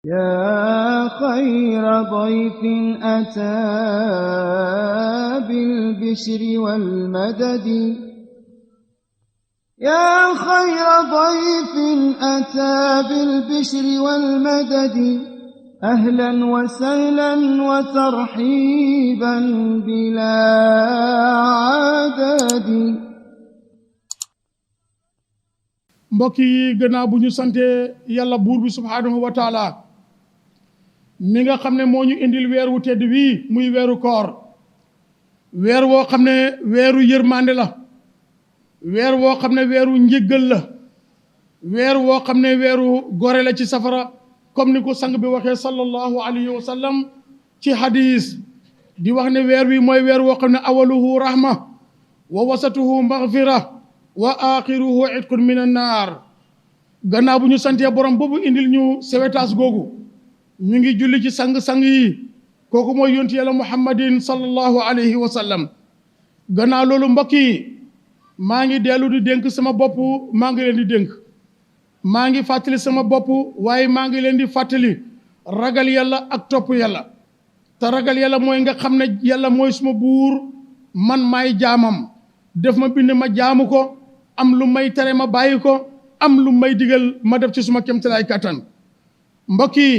يا خير ضيف أتى بالبشر والمدد يا خير ضيف أتى بالبشر والمدد أهلا وسهلا وترحيبا بلا عدد mbokk yi gannaaw bu ñu sante yàlla buur bi subhaanahu wa taala mi nga xam ne moo ñu indil weer wu tedd wii muy weeru koor weer woo xam ne weeru yërmande la weer woo xam ne weeru njëggal la weer woo xam ne weeru gore la ci safara comme ni ko sang bi waxee sallallahu alayhi wa sallam ci hadis di wax ne weer wi mooy weer woo xam ne awaluhu rahma wa wasatuhu maghfira wa axiruhu itqun min annaar gannaaw bu ñu santee borom boobu indil ñu sewetaas googu ñu ngi julli ci sang-sang yi kooku mooy yonti yàlla muhammadin sallallahu alayhi wa sallam gannaaw loolu mbokk yi maa ngi dellu di dénk sama bopp maa ngi leen di dénk maa ngi fàttali sama bopp waaye maa ngi leen di fàttali ragal yàlla ak topp yàlla te ragal yàlla mooy nga xam ne yàlla mooy suma buur man maay jaamam def ma bind ma jaamu ko am lu may tere ma bàyyi ko am lu may digal ma def ci suma kéemtalaay kàttan mbokk yi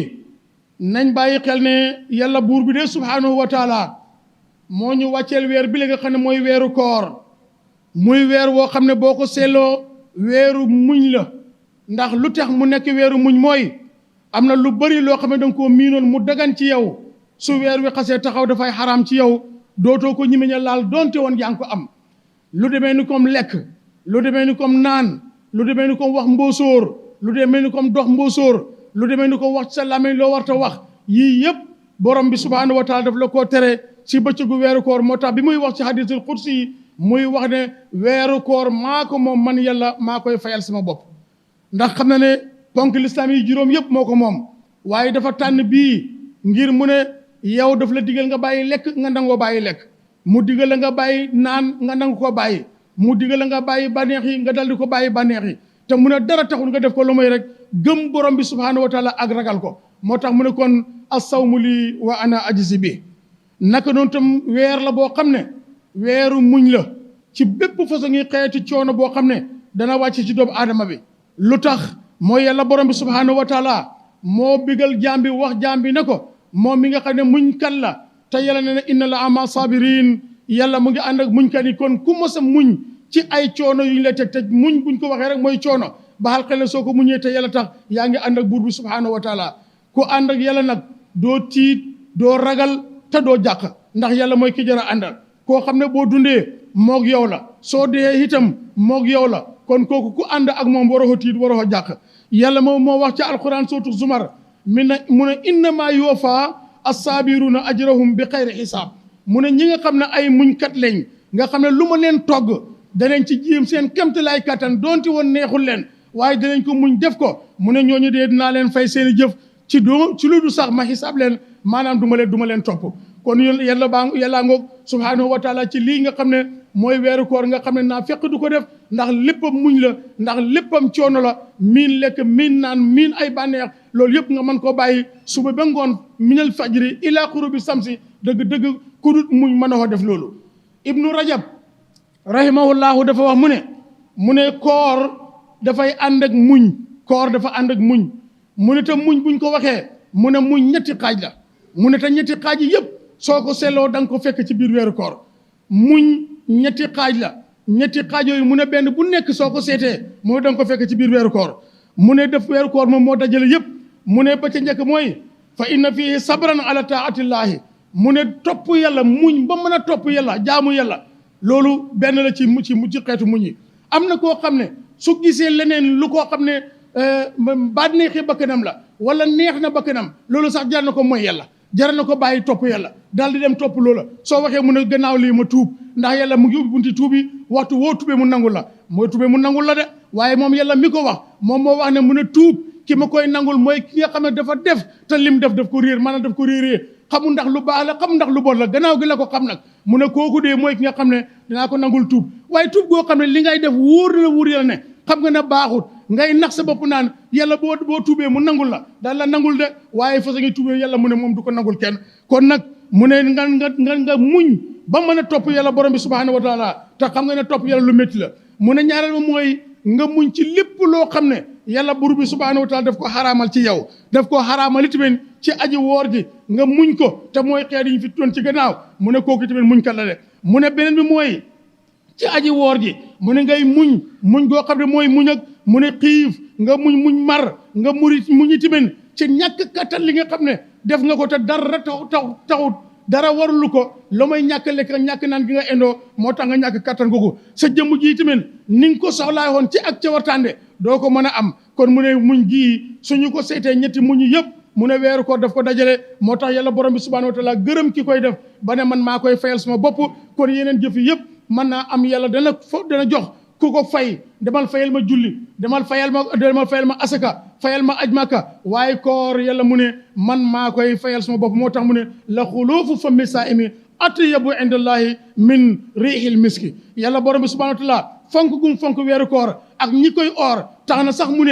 nañ bàyyi xel ne yàlla buur bi de subhaanahu wa taala moo ñu wàcceel weer bi la nga xam ne mooy weeru koor muy weer woo xam ne boo ko seetloo weeru muñ la ndax lu tax mu nekk weeru muñ mooy am na lu bari loo xam ne danga koo miinoon mu dagan ci yow su weer wi xasee taxaw dafay xaraam ci yow dootoo ko ñimeñ a laal doonte woon yaa ngi ko am lu demee ni comme lekk lu demee ni comme naan lu demee ni comme wax mbóosóor lu demee ni comme dox mbóosóor lu demee ni comme wax sa làmmiñ loo warta wax yii yëpp borom bi subhaanahu wa taala daf la koo tere ci bëccëgu weeru koor moo tax bi muy wax ci hadisul qudsi yi muy wax ne weeru koor maa ko moom man yàlla maa koy fayal sama bopp ndax xam na ne ponk lislaam yi juróom yëpp moo ko moom waaye dafa tànn bii ngir mu ne yow daf la digal nga bàyyi lekk nga nangoo bàyyi lekk mu digal la nga bàyyi naan nga nangu ko bàyyi mu digal la nga bàyyi bànneex yi nga daldi ko bàyyi bànneex yi te mu ne dara taxul nga def ko lu mooy rek gëm borom bi subhaanahu wa taala ak ragal ko moo tax mu ne kon as-sawmu lii wa ana ajzi bi naka noonu tam weer la boo xam ne weeru muñ la ci bépp façon ngi xeeti coono boo xam ne dana wàcc ci doomu aadama bi lu tax mooy yàlla borom bi subhaanahu wa taala moo bigal jaam bi wax jaam bi ne ko moom mi nga xam ne muñ kan la te yàlla ne inna la ama sabirin yàlla mu ngi ànd ak muñkat yi kon ku mos a muñ ci ay coono yu ñu la teg te muñ buñ ko waxee rek mooy coono baxal xel ne soo ko muñee te yàlla tax yaa ngi ànd ak buur bi subhaanahu wa taala ku ànd ak yàlla nag doo tiit doo ragal te doo jàq ndax yàlla mooy ki jar a àndal koo xam ne boo dundee moog yow la soo dee itam moog yow la kon kooku ku ànd ak moom waroo tiit waroo jàq yàlla moom moo wax ci alquran sootu zumar mu ne innama yuwaffa as-saabiruna ajrahum bi xayri xisaab mu ne ñi nga xam ne ay muñkat lañ nga xam ne lu ma leen togg danañ ci jéem seen kéemtalaay kattan doonte woon neexul leen waaye danañ ko muñ def ko mu ne ñooñu dee dinaa leen fay seen i jëf ci lu du sax ma xisaab leen maanaam du ma leen topp kon yàllaa ngoog subhaanahu wa taala ci lii nga xam ne mooy weeru koor nga xam ne naa fekk du ko def ndax léppam muñ la ndax léppam coono la miin lekk miin naan miin ay bànneex loolu yëpp nga mën koo bàyyi suba ba ngoon minal fajri ila xurubi samsi dëgg kudut muñ mën a def loolu ibnu rajab rahimahullahu dafa wax mu ne koor dafay ànd ak muñ koor dafa ànd ak muñ mu ne te muñ buñ ko waxee mu ne muñ ñetti xaaj la mu ne te ñetti xaaj yi yëpp soo ko seetloo da nga ko fekk ci biir weeru koor muñ ñetti xaaj la ñetti xaaj yooyu mu ne benn bu nekk soo ko seetee mooy da nga ko fekk ci biir weeru koor mu ne def weeru koor moom moo dajale yëpp mu ne ba ca njëkk mooy fa inna fihi sabran ala taatillahi mu ne topp yàlla muñ ba mën a topp yàlla jaamu yàlla loolu benn la ci xeetu muñ yi am na koo xam ne su gisee leneen lu koo xam ne bànneexi bakkanam la wala neex na bakkanam loolu sax jar na ko mooy yàlla jar na ko bàyyi topp yàlla daal di dem topp loola soo waxee mu ne gannaaw lii ma tuub ndax yàlla mu ngi ubbi bunti tuub yi waxtu woo tubee mu nangul la mooy tubee mu nangul la de waaye moom yàlla mi ko wax moom moo wax ne mu ne tuub ki ma koy nangul mooy ki nga xam ne dafa def te lim def daf ko réer maanaam daf ko réeree xamul ndax lu baax la xamul ndax lu bon la gannaaw gi la ko xam nag mu ne kooku dee mooy ki nga xam ne dinaa ko nangul tuub waaye tuub goo xam ne li ngay def wóor na la wóor yàlla ne xam nga ne baaxut ngay nax sa bopp naan yàlla boo tuubee mu nangul la daal la nangul de waaye fa sa ngi tuubee yàlla mu ne moom du ko nangul kenn kon nag mu ne nga muñ ba mën a topp yàlla borom bi subhanahu wa taala te xam nga ne topp yàlla lu métti la mu ne ñaareel ma mooy nga muñ ci lépp loo xam ne yàlla buur bi subhanahu wa taala daf ko xaraamal ci yow daf ko xaraamal itamit ci aji woor ji nga muñ ko te mooy xeet yi ñu fi doon ci gannaaw mu ne kooku tamit muñ kat la de mu ne beneen bi mooy ci aji woor ji mu ne ngay muñ goo xam ne mooy muñ ak mu ne xiif nga muñ mar nga muñi tamit ci ñàkk kattan li nga xam ne def nga ko te dara taxut dara warulu ko la may ñàkk lekk ñàkk naan gi nga indoo moo tax nga ñàkk kattan googu sa jëmm ji tamit ni nga ko soxlaa woon ci ak ca wartande doo ko mën a am kon mu ne muñ gii suñu ko seetee ñetti muñ yëpp mu ne weeru koor daf ko dajale moo tax yàlla borom bi subhanahu wa taala gërëm ki koy def ba ne man maa koy fayal sama bopp kon yeneen jëf yi yëpp mën naa am yàlla dana jox ku ko fay demal fayal ma julli demal fayal ma asaka fayal ma aj maka waaye koor yàlla mu ne man maa koy fayal sama bopp moo tax mu ne la xuluufu fammi saa'imi atyabu indallahi min riihil miski yàlla borom bi subhanahu wa taala fonk weeru koor ak ñi koy oor tax na sax mu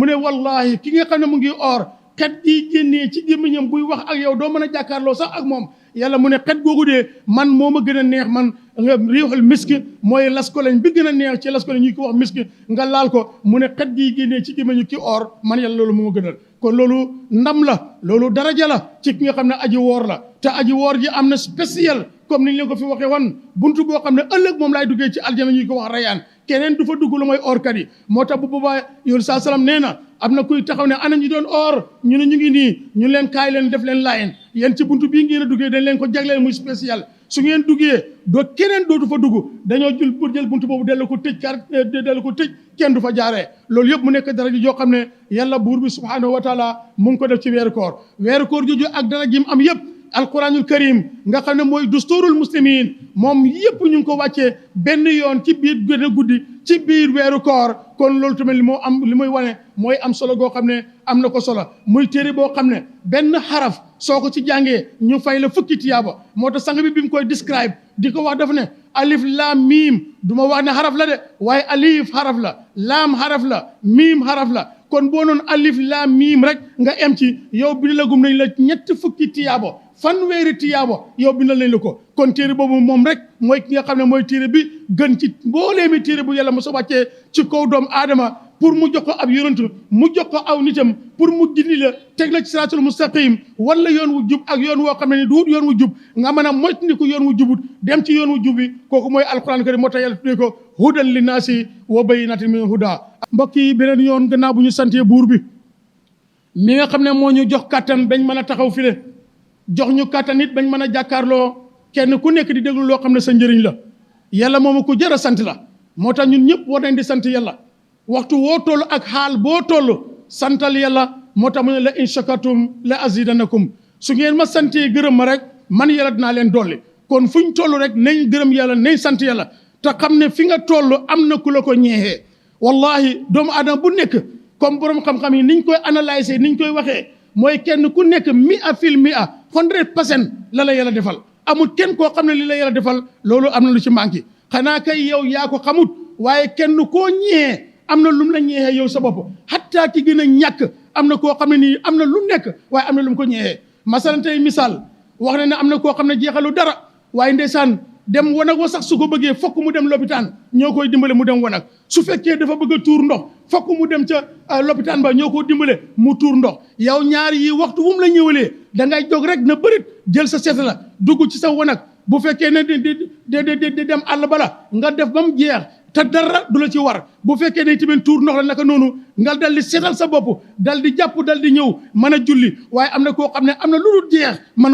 ne wallahi ki nga xam ne mu ngi oor xet gi génnee ci gémmiñam buy wax ak yow doo mën a jàkkaarloo sax ak moom yàlla mu ne xet googu dee man moo ma gën a neex man nga riixul miski mooy laskoloñ bi gën a neex ci laskoloñ ñi ko wax miski nga laal ko mu ne xet gi génnee ci gémmiñu ki oor man yàlla loolu moo ma gënal kon loolu ndam la loolu daraja la ci ki nga xam ne aji woor la te aji woor ji am na spécial comme niñ leen ko fi waxee woon buntu boo xam ne ëllëg moom laay duggee ci aljana ñuy ko wax rayaan keneen du fa dugg lu mooy oorkat yi moo tax bu boobaa yoon saa salaam nee na am na kuy taxaw ne ana ñu doon oor ñu ne ñu ngi nii ñu leen kaay leen def leen laayeen yéen ci buntu bii ngeen a duggee dañ leen ko jagleel muy spécial su ngeen duggee keneen dootu fa dugg dañoo jël buntu boobu dellu ko tëj kenn du fa jaaree loolu yëpp mu nekk dara ji joo xam ne yàlla buur bi subhanahu wa taala mu ngi ko def ci weeru koor jooju ak dara ji mu am yëpp alquranul karim nga xam ne mooy dusturul muslimin moom yëpp ñu ngi ko wàccee benn yoon ci biir gën a guddi ci biir weeru koor kon loolu tamit li muy wane mooy am solo goo xam ne am na ko solo muy téere boo xam ne benn xaraf soo ko ci jàngee ñu fay la fukki tiyaaba moo tax sang bi mu koy describe di ko wax dafa ne alif laam miim du ma wax ne xaraf la de waaye alif xaraf la laam xaraf la miim xaraf la kon boo noonu alif laam miim rek nga em ci yow bi la gum nañ la ñetti fukki tiyaaba fanweeri tiyaaba yow bindal nañ la ko kon téere boobu moom rek mooy ki nga xam ne mooy téere bi gën ci mbooleemi téere bu yàlla mos a wàccee ci kaw doomu aadama pour mu jox ko ab yonent mu jox ko aw nitam pour mu gindi la teg la ci siraatul mustaqim wala yoon wu jub ak yoon woo xam ne ni duut yoon wu jub nga mën a moytandiku yoon wu jubut dem ci yoon wu jub bi kooku mooy alquran karim moo tax yàlla tuddee ko hudan linnaasi wa bayyinatin min huda mbokk yi beneen yoon gannaaw bu ñu santee buur bi mi nga xam ne moo ñu jox kàttan bañ mën a taxaw file jox ñu kàttan it bañ mën a jàkkaarloo kenn ku nekk di déglu loo xam ne sa njëriñ la yàlla moomu ko jër a sant la moo tax ñun ñëpp war nañ di sant yàlla waxtu woo toll ak xaal boo toll santal yàlla moo tax mu ne la in shakartum la azidanakum su ngeen ma santee gërëm ma rek man yàlla dinaa leen dolli kon fu ñu toll rek nañ gërëm yàlla nañ sant yàlla te xam ne fi nga toll am na ku la ko ñeexee wallahi doomu aadama bu nekk comme borom xam-xam yi niñ koy analyser niñ koy waxee mooy kenn ku nekk 100% la yàlla defal amul kenn koo xam ne li la yàlla defal loolu am na lu ci manqué xanaa kay yow yaa ko xamut waaye kenn koo ñeexee am na lu mu la ñeexee yow sa bopp xattaa ki gën a ñàkk am na koo xam ne nii am na lu nekk waaye am na lu mu ko ñeexee masalan tey misaal wax na ne am na koo xam ne jeexalu dara waaye ndeysaan dem wanag wa sax su ko bëggee fokk mu dem lopitaan ñoo koy dimbale mu dem wanag su fekkee dafa bëgg a tuur ndox fokk mu dem ca lopitaan ba ñoo ko dimbale mu tuur ndox yow ñaar yi waxtu wu mu la ñëwalee da ngay jóg rek na bërit jël sa seeta la dugg ci sa wanag bu fekkee ne di dem àll bala nga def ba mu jeex te dara du la ci war bu fekkee ne tamit tuur ndox la naka noonu nga dal di seetal sa bopp dal di jàpp dal di ñëw mën a julli waaye am na koo xam ne am na lu dul jeex man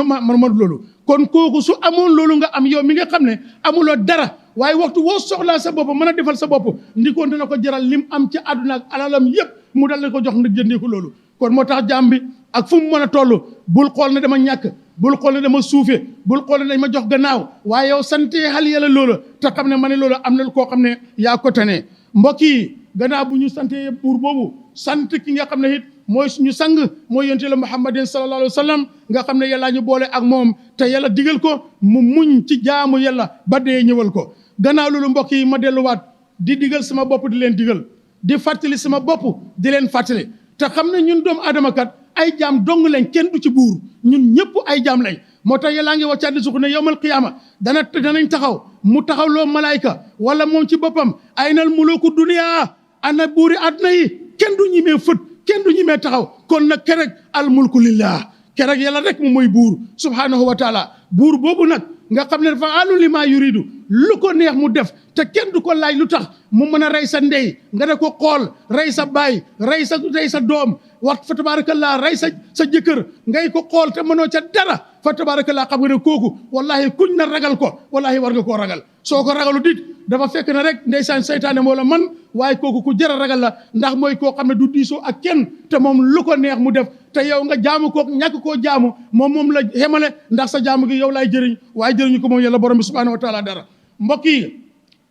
loolu kon kooku su amoon loolu nga am yow mi nga xam ne amuloo dara waaye waxtu woo soxlaa sa bopp mën a defal sa bopp ndikoon dina ko jaral lim am ci àdduna ak alalam yëpp mu dal di ko jox ndig jëndee ko loolu kon moo tax jaam bi ak fu mu mën a toll bul xool ne dama ñàkk bul xool ne dama suufe bul xool ne dañ ma jox gannaaw waaye yow sante xal yàlla loola te xam ne ma ne loola am na koo xam ne yaa ko tane mbokk yi gannaaw bu ñu sante buur boobu sant ki nga xam ne it mooy suñu sang mooy yonent la muhammadin sallallahu alayhi wa sallam nga xam ne yàllaa ñu boole ak moom te yàlla digal ko mu muñ ci jaamu yàlla ba dee ñëwal ko gannaaw loolu mbokk yi ma delluwaat di digal sama bopp di leen digal di fàttali sama bopp di leen fàttali te xam ne ñun doomu aadama kat ay jaam dong lañ kenn du ci buur ñun ñëpp ay jaam lañ moo tax yàllaa ngi wax ci hadiis ne yawmal qiyaama danañ taxaw mu taxaw loo malaayka wala moom ci boppam aynal muluku duniyaa ana buuri àdduna yi kenn du ñimee fët kenn du ñimee taxaw kon nag kerek al mulku lillah kerek yàlla rek moom mooy buur subhaanahu wa taala buur boobu nag nga xam ne dafa alu li maa yuridu lu ko neex mu def te kenn du ko laaj lu tax mu mën a rey sa ndey nga da ko xool rey sa baay rey sa doom wax fa tabarakallah rey sa jëkkër ngay ko xool te mënoo ca dara fa tabarakallah xam nga ne kooku wallahi kuñ na ragal ko wallahi war nga koo ragal soo ko ragalu dit dafa fekk na rek ndeysaan seytaane moo la man waaye kooku ku jar a ragal la ndax mooy koo xam ne du diisoo ak kenn te moom lu ko neex mu def te yow nga jaamu kook ñàkk koo jaamu moom la xemale ndax sa jaamu gi yow laay jëriñ waaye jëriñu ko moom yàlla borom bi subhanahu wa taala dara mbokk yi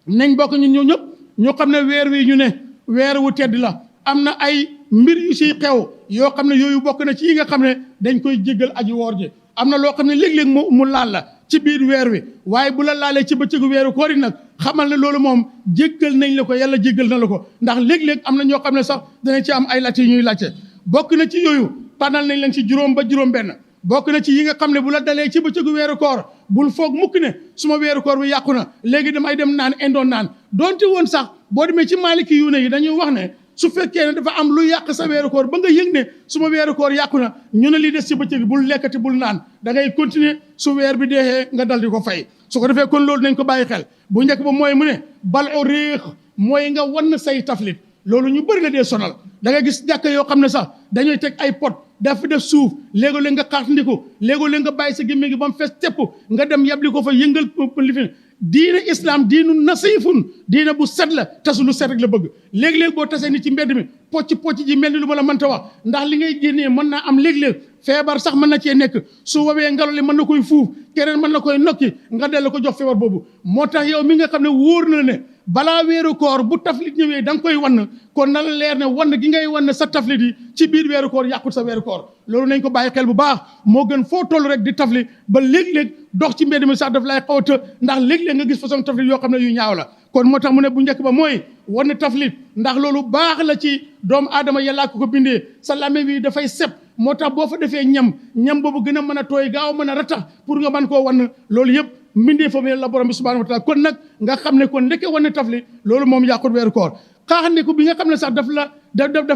nañ bokk ñun ñëw ñëpp ñu xam ne weer wi ñu ne weer wu tedd la am na ay mbir yu siy xew yoo xam ne yooyu bokk na ci yi nga xam ne dañ koy jéggal aji woor ji am na loo xam ne léeg-léeg mu laal la ci biir weer wi waaye bu la laalee ci bëccëgu weeru koor yi nag xamal ne loolu moom jéggal nañ la ko yàlla jéggal na la ko ndax léeg-léeg am na ñoo xam ne sax danañ ci am ay laajte yu ñuy laajte bokk na ci yooyu tànnal nañ leen ci juróom ba juróom benn bokk na ci yi nga xam ne bu la dalee ci bëccëgu weeru koor bul foog mukk ne suma weeru koor bi yàqu na léegi damay dem naan indoon naan donte woon sax boo demee ci maaliki yu ne yi dañuy wax ne su fekkee ne dafa am lu yàq sa weeru koor ba nga yëg ne suma weeru koor yàqu na ñu ne lii des ci bëccëg bul lekkati bul naan da ngay continuer su weer bi deexee nga dal di ko fay su ko defee kon loolu nañ ko bàyyi xel bu njëkk ba mooy mu ne bal o réex mooy nga wan say taflit loolu ñu bëri la dee sonal da ngay gis jàkk yoo xam ne sax dañuy teg ay pot def suuf léego-léeg nga xaartandiku léego-léeg nga bàyyi sa gémmiñ gi ba mu fees tepp nga dem yabli ko fa yëngal li fi diine islam diinu nasifun diine bu set la tasu lu set rek la bëgg léeg-léeg boo tasee ni ci mbedd mi pocc ji mel ni lu ma la mënta wax ndax li ngay génnee mën naa am léeg-léeg feebar sax mën na cee nekk su wowee ngelaw li mën na koy fuuf keneen mën na koy nokki nga dellu ko jox feebar boobu moo tax yow mi nga xam ne wóor na la ne balaa weeru koor bu taflit ñëwee da nga koy wann kon na la leer ne wann gi ngay wann sa taflit yi ci biir weeru koor yàqut sa weeru koor loolu nañ ko bàyyi xel bu baax moo gën foo toll rek di tafli ba léeg-léeg dox ci mbedd mi sax daf lay xaw a të ndax léeg-léeg nga gis façon taflit yoo xam ne yu ñaaw la kon moo tax mu ne bu njëkk ba mooy wann taflit ndax loolu baax la ci doomu aadama yàllaa ko bindee sa lame bi dafay seb moo tax boo fa defee ñam boobu gën a mën a tooy gaaw mën a ratax pour nga mën koo wann loolu yëpp mbindee foofu yàlla borom bi subhanahu wa taala kon nag nga xam ne kon ndeke wane tafli loolu moom yàqut weeru koor xaaxandiku bi nga xam ne sax daf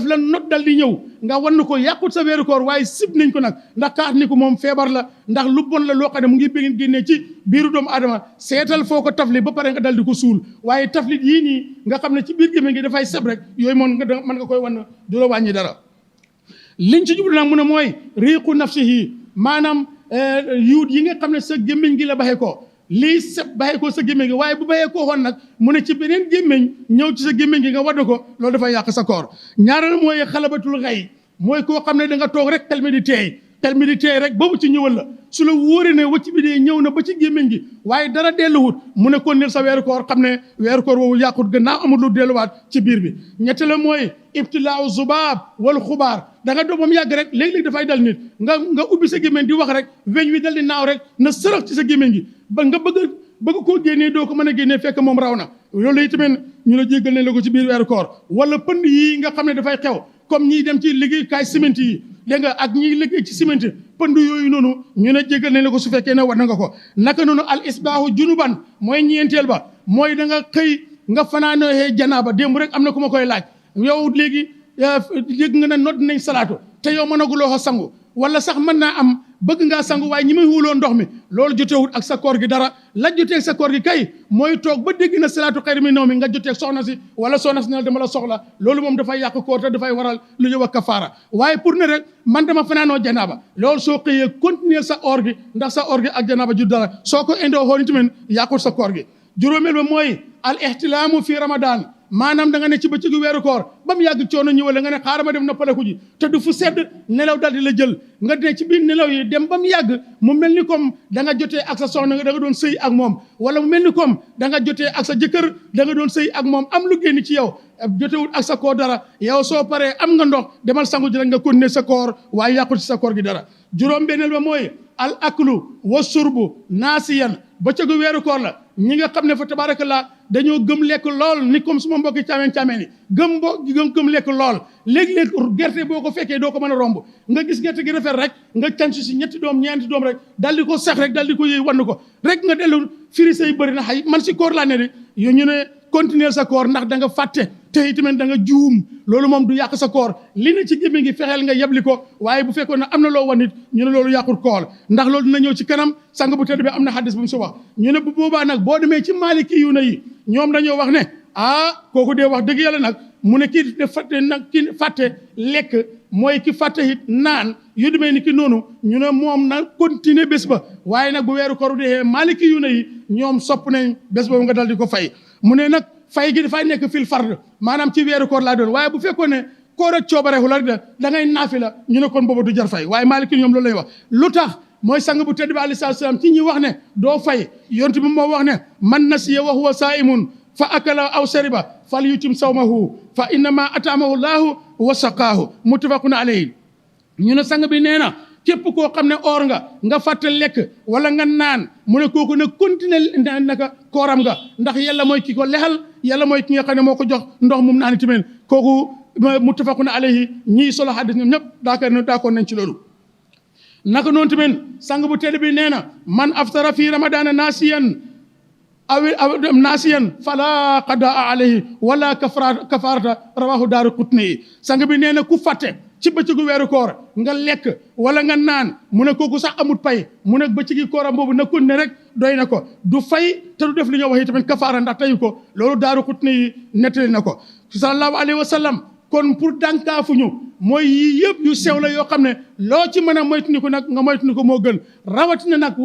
la not dal di ñëw nga wan ko yàqut sa weeru koor waaye sib nañ ko nag ndax xaaxandiku moom feebar la ndax lu bon la loo xam ne mu ngi bëgg génnee ci biiru doomu aadama seetal foo ko tafli ba pare nga dal di ko suul waaye taflit yii nii nga xam ne ci biir gémmiñ gi dafay seb rek yooyu moom mën nga koy wan du la wàññi dara liñ ci jublu nag mu ne mooy riiqu nafsihi maanaam yuut yi nga xam ne sa gémmiñ gi la baxee ko lii seb baxee ko sa gémmiñ gi waaye bu baxee koo xoon nag mu ne ci beneen gémmiñ ñëw ci sa gémmiñ gi nga wadd ko loolu dafay yàq sa koor ñaareel mooy xalabatul xay mooy koo xam ne da nga toog rek xel mi di teey rek boobu ci ñëwal la su la wóoree ne wacc bi dee ñëw na ba ci gémmiñ gi waaye dara delluwut mu ne kon nil sa weeru koor xam ne weeru koor woowu yàqut gannaaw amul lu delluwaat ci biir bi ñette la mooy ibtilaaw zubaab wal xubaar da nga doog ba mu yàgg rek léeg-léeg dafay dal nit nga ubbi sa gémmiñ di wax rek weñ wi dal di naaw rek na sërëx ci sa gémmiñ gi ba nga bëgg koo génnee doo ko mën a génnee fekk moom raw na loolu itamit ñu la jéggal ne la ko ci biir weeru koor wala pënd yii nga xam ne dafay xew comme ñiy dem ci liggéeykaay ciment yi dégg nga ak ñiy liggéey ci ciment pënd yooyu noonu ñu ne jéggal ne la ko su fekkee ne war na nga ko naka noonu al isbaahu junuban mooy ñeenteel ba mooy da nga xëy nga fanaanoo janaaba démb rek am na ku ma koy laaj yow léegi yëg nga ne nodd nañ salaatu te yow mënaguloo ko sangu wala sax mën naa am bëgg ngaa sangu waaye ñi may xuuloo ndox mi loolu jotewut ak sa koor gi dara la joteeg sa koor gi kay mooy toog ba dégg na salaatu xayri mi naw mi nga joteeg soxna si wala soxna si ne dama la soxla loolu moom dafay yàq koor te dafay waral lu ñuy wax kafaara waaye pour ne rek man dama fanaanoo janaaba loolu soo xëyee continuer sa or gi ndax sa or gi ak janaaba ju dara soo ko indoo xool itamit yàqut sa koor gi juróomeel ba mooy al ihtilaamu fi ramadan maanaam da nga ne ci bëccëgu weeru koor ba mu yàgg coono ñëwale nga ne xaaral ma dem noppaleku ji te du fu sedd nelaw dal di la jël nga ne ci biir nelaw yi dem ba mu yàgg mu mel ni comme da nga jotee ak sa soxna da nga doon sëy ak moom wala mu mel ni comme da nga jotee ak sa jëkkër da nga doon sëy ak moom am lu génn ci yow jotewul ak sa koor dara yow soo paree am nga ndox demal sangu ji rek nga continuer sa koor waaye yàqul ci sa koor gi dara juróom benneel ba mooy al aklu wa surbu naasiyan bëccëgu weeru koor la ñi nga xam ne fa tabarakallah dañoo gëm lekk lool ni comme suma mbokki caameen yi gëm lekk lool léeg-léeg gerte boo ko fekkee doo ko mën a romb nga gis gerte gi rafet rek nga canc si ñetti doom ñeenti doom rek dal di ko sax rek dal di ko yëy wann ko rek nga dellu firi say bëri na xay man si koor laa ne de yo ñu ne continuer sa koor ndax da nga fàtte te itamit da nga juum loolu moom du yàq sa koor li ne ci gémmiñ gi fexeel nga yebli ko waaye bu fekkoon ne am na loo wan nit ñu ne loolu yàqul koor ndax loolu dina ñëw ci kanam sang bu tedd bi am na xaddis bu mu si wax ñu ne bu boobaa nag boo demee ci maaliki yu na yi ñoom dañoo wax ne kooku dee wax dëgg yàlla nag mu ne kii de fàtte nag ki fàtte lekk mooy ki fàtte it naan yu demee ni ki noonu ñu ne moom na continuer bés ba waaye nag bu weeru koor dee maaliki yu na yi ñoom sopp nañ bés boobu nga dal di ko fay mu ne nag fay gi dafay nekk fil fard maanaam ci weeru koor laa doon waaye bu fekkoon ne koor ak coobareexu la da ngay naafi la ñu ne kon boobu du jar fay waaye maaliki ñoom loolu lay wax lu tax mooy sang bu tedd bi alayhi salaam ci ñi wax ne doo fay yonent bi moo wax ne man nasiya wa huwa saa'imun fa akala aw shariba fal yutim sawmahu fa innama atamahu llahu wa saqaahu muttafaqun alayhi ñu ne sang bi nee na képp koo xam ne oor nga fàtte lekk wala nga naan mu ne kooku ne continuer naka kooram nga ndax yàlla mooy ki ko lexal yàlla mooy ki nga xam ne moo ko jox ndox mum naani tamit kooku muttafaqun alayhi ñii solo xaddis ñoom ñëpp d'accord nañ ci loolu naka noonu tamit sang bu tedd bi nee na man aftara fi ramadana nasiyan fala qadaa alayhi wala kafarata rawahu daaru qutni sang bi nee na ku fàtte ci bëccëgu weeru koor nga lekk wala nga naan mu ne kooku sax amut pay mu ne bëccëgi kooram boobu na kon ne rek doy na ko du fay te du def li ñoo wax yi tamit kafaara ndax tayu ko loolu daaru xutni yi nettali na ko sallallahu alayhi wa sallam kon pour dànkaafuñu mooy yii yëpp yu sew la yoo xam ne loo ci mën a moytandiku nag nga moytandiku moo gën rawatina nag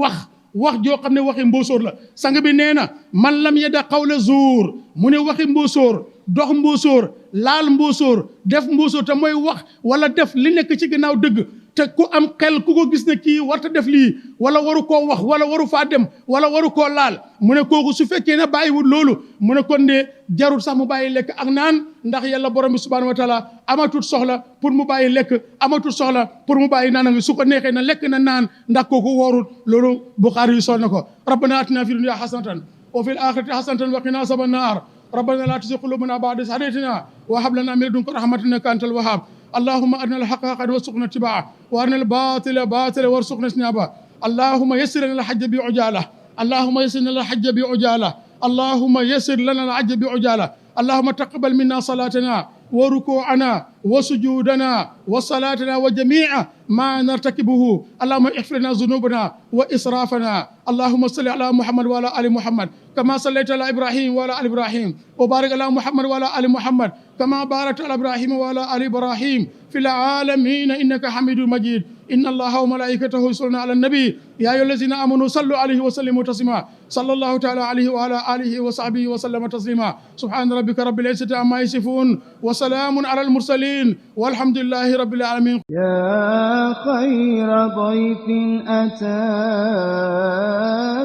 wax joo xam ne waxi mbóosóor la sang bi nee na man lam yada qawla zuur mu ne waxi mbóosóor dox mbóosóor laal mbóosóor def mbóosóor te mooy wax wala def li nekk ci gannaaw dëgg te ku am xel ku ko gis ne kii warta def lii wala waru koo wax wala waru faa dem wala waru koo laal mu ne kooku su fekkee ne bàyyiwul loolu mu ne kon de jarul sax mu bàyyi lekk ak naan ndax yàlla borom bi subhanahu wa taala amatul soxla pour mu bàyyi lekk amatul soxla pour mu bàyyi naan su ko neexee na lekk na naan ndax kooku woorul loolu Buxaari yu sol na ko rabbana atina fi dunya hasanatan wa fil akhirati hasanatan wa qina azaban nar rabbana la tuzigh qulubana ba'da idh hadaytana wa hab lana min ladunka rahmatan innaka antal wahhab اللهم أرنا الحق حقا وارزقنا اتباعه وأرنا الباطل باطلا وارزقنا اجتنابه اللهم يسر لنا الحج بعجالة اللهم يسر لنا الحج بعجالة اللهم يسر لنا الحج بعجالة اللهم تقبل منا صلاتنا وركوعنا وسجودنا وصلاتنا وجميع ما نرتكبه اللهم اغفر لنا ذنوبنا وإسرافنا اللهم صل على محمد وعلى آل محمد كما صليت على إبراهيم وعلى آل إبراهيم وبارك على محمد وعلى آل محمد كما باركت على إبراهيم وعلى آل إبراهيم في العالمين إنك حميد مجيد إن الله وملائكته يصلون على النبي يا أيها الذين آمنوا صلوا عليه وسلموا تسليما صلى الله تعالى عليه وعلى آله وصحبه وسلم تسليما سبحان ربك رب العزة عما يصفون وسلام على المرسلين والحمد لله رب العالمين يا خير ضيف أتى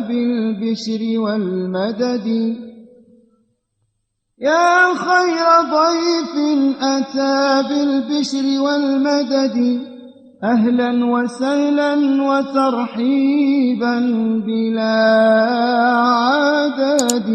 بالبشر والمدد يا خير ضيف أتى بالبشر والمدد أهلا وسهلا وترحيبا بلا عدد